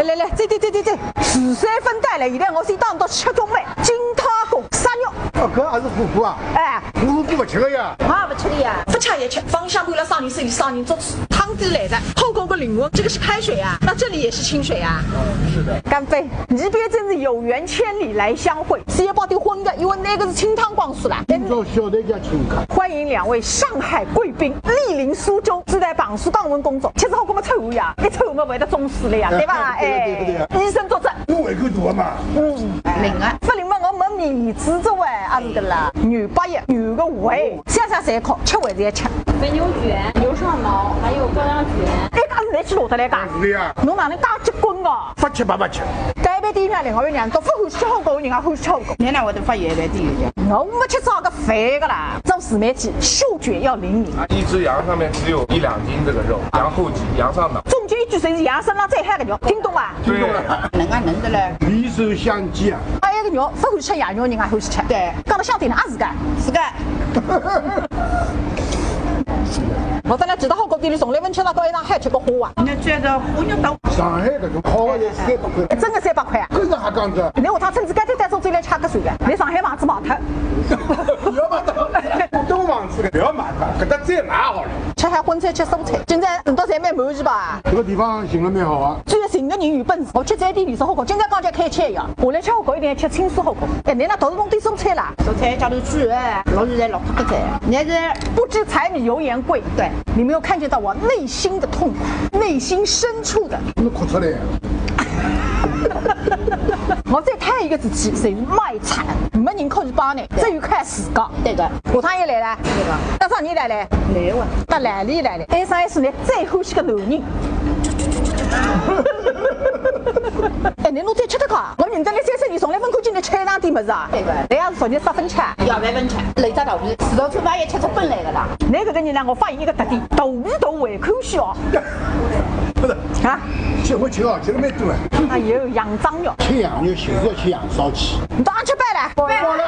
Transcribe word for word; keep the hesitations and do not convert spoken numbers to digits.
来来来，这这这这这，十三分到了，现在我先带侬去吃中饭，金汤珙鳝肉。哦，搿也是火锅啊？哎，火锅勿吃个呀。啊，勿吃个呀。勿吃也吃，放香盘了，赏人手里赏人做主，汤底来了，后宫个灵魂，这个是开水啊，那这里也是清水啊。是的。干杯！一别真是有缘千里来相会，是要把对婚个，因为那个是清汤广式啦。今朝晓得叫清汤。欢迎两位上海贵宾莅临苏州，是在榜书档文工作，其实后宫么臭呀，一臭么会得中暑了呀，对吧？哎，对对对对。医生作证。我胃口大嘛。嗯，灵啊。勿灵嘛，我没面子做哎，阿是个啦，牛八爷，牛个胃，想想侪苦，吃还是要吃。肥牛卷、牛上脑，还有羔羊卷。哎，搿是侪去弄得来个？是的呀。侬哪能介结棍个？勿吃白勿吃。搿一爿店里向另外有两种，勿欢喜吃火锅，人家欢喜吃火锅。侬哪会得发现一爿店里向？我没吃着个饭个啦，做自媒体，嗅觉要灵敏。啊，一只羊上面只有一两斤这个肉，羊后脊、羊上脑。中间一句侪是羊身浪最好个肉，听懂伐？听懂了。能啊，能的嘞。匕首相见啊。还有一个肉，勿欢喜吃羊肉，人家欢喜吃。对。讲到香甜的，也是个。是个。我在那知道火锅店里从来没吃到过一样好吃个火锅啊。那这个火锅到上海搿种烤个也三百块。真个三百块啊？搿个还讲究？侬下趟趁自家再带种进来吃个算个，侬上海房子卖脱。勿要卖脱，浦东房子个勿要卖脱，搿搭再买好了。吃海荤菜，吃蔬菜，今朝侬倒侪蛮满意吧？搿个地方寻了蛮好啊。只要寻个人有本事，我吃搿点连锁火锅，今朝刚刚开吃一样，我来吃火锅一定要吃清水火锅。哎，侬那倒是弄点蔬菜啦？蔬菜叫侬去，哎，老是在落脱个菜，侬是不知柴米油盐贵。对。你没有看见到我内心的痛苦，内心深处的。侬哭出来呀？我再谈一个事体，就是卖惨，没人可以帮侬，只有靠自家。对个。下趟也来了，对个。到啥人来了？来哇。到哪里来了？S S，你最欢喜个男人。哎，侬弄再吃脱个，我认得来三十年，从来没看见侬吃一样点物事啊。对个。侬也是昨日杀粉吃？要万粉吃，来只豆皮，自从出发也吃出粉来个啦。侬搿个人呢，我发现一个特点，肚皮大胃口小。不是，啊？吃我吃啊，吃了蛮多了。哎呦，羊张肉。吃羊肉就是要吃羊骚气。侬到阿吃饭了？饭好了。